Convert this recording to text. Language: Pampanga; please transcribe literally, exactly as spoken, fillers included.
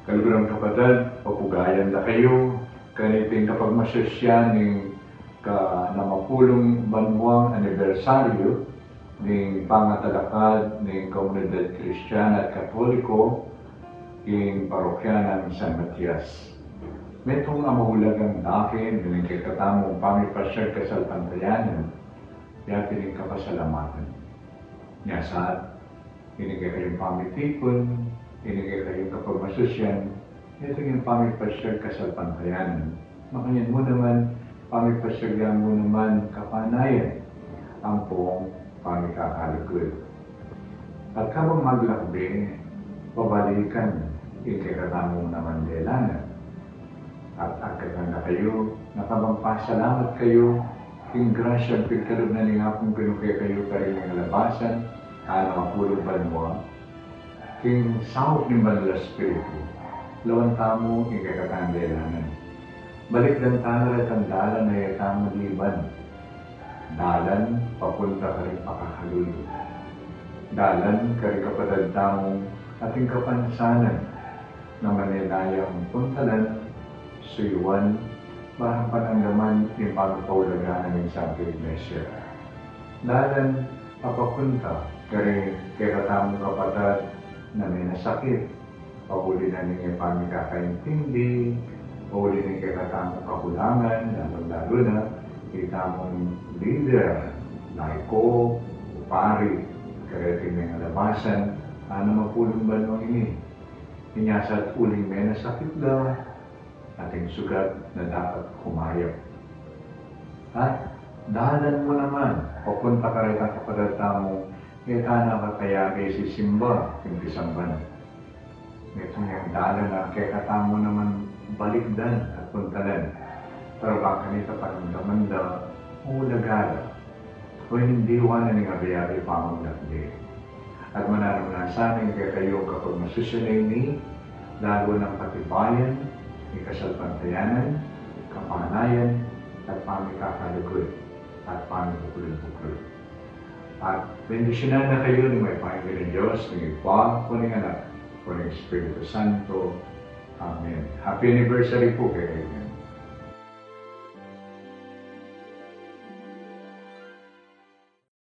Kaluguran kapatad, papugayan da kayu kaniting kapagmasusyan ning kanamapulung banwang anibersaryu ning pangatalakad ning Komunidad Kristiana at Katoliko king parokya nang San Matias. Metung a maulagang dake ning kekatamung pamipasyag kasalpantayanan, yati ning kapasalamatan. Nya sa, ining kekayung pamitipun, ining kekayung kapagmasusyan, yati ning pamipasyag kasalpantayanan. Makanyan mu naman, pamipasyag mu naman kapanayan ampong pamikakalugud. At kabang maglakbe, pabalikan ing kekatamung naman lelangan. At agkatan na kayu, na kabang pasalamat kayu king grasya ning pigkalub na ning Apung Ginu kekayu karin ning labasan, anam a pulung banua, king saup ning Banal a Espiritu, lawan tamu ing kekatang lelangan. Balikdan tana retang dalan a e tamu liban. Dalan papunta karing pakakalulu. Dalan karing kapatad tamung ating kapansanan na manenaya ing puntalan, suyuan, barang panandaman ing pamipaulagan na ning Santa Iglesia. Dalan a papunta karing kekatamung kapatad na menasakit, pauli na ning e pamikakaintindi, pauli ning kekatamung kakulangan, lalung-lalu na itamung lider, laiko, o pari, kareting mengalabasan, anam a pulung banua ini. Inya sa uling menasakit la, ating sugat na dapat kumayap. At dalan mu naman, papunta karetang kapatad tamung e tana kakayabe sisimba king pisamban. Metung yang dalan a kekatamu naman balikdan at puntalan. Para bang kanita panandaman da, o lagala, o ing diwa na ning abe-abe pamagdakde. At mananu na sana ing kekayung kapagmasusyan a ini, lalu nang patibayan ing kasalpantayanan, kapanayan, at pamikakalugud, at pamibuklud-buklud. At bendisyunan na kayu ning mayupayang Ginung Dios, ning Ibpa, ning Anak, ning Espiritu Santo. Amen. Happy anniversary pu kekayu.